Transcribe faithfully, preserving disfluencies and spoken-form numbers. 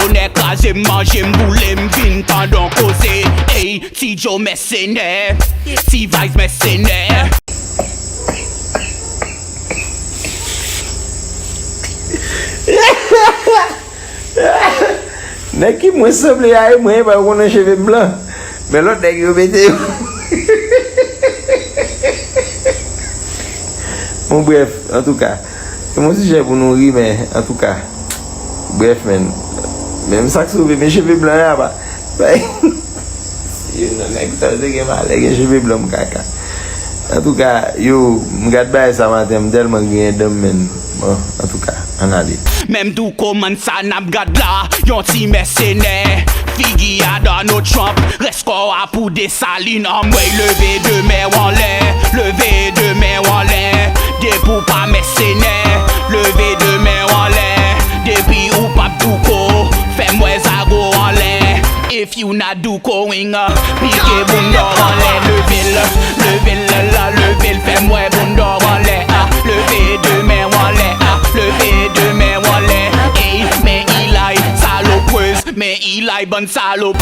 Onè kraze m, manje m, boule m, vin tann on koze. Ey, Ti Joe mèsenè, T-Vice mèsenè. Nèg ki mwen sanble a e mwen, e pa yo konnen cheve m blan. Men lòt nèg yo mete yo. Bon, brèf, antouka, se yon sijè pou nou ri, men antouka, brèf, men, menm sa k sove men cheve blan a pa. Si youn nan nèg sa yo te gen valè, gen cheve blan m kaka. Antouka, yo, m gad bagay sa maten, m tèlman griyen dan m, men. Bon, antouka, ann ale. Menm tou kòman sa n ap gad la, yon ti mèsenè. Figi a Donald Trump, rès kò a pou Desalin. Anmwey, leve de men w anlè, leve de men w anlè. Depi w pa mèsenè, leve de men w anlè. Depi ou p ap douko, fè m wè zago anlè. If you not doukoing, pike bounda w anlè. Leve l, leve l la, leve l, fè m wè bounda w anlè. Ah, leve de men w anlè, ah, leve de men w anlè. Ey, men Eli, saloprez, men Eli, bann salopri.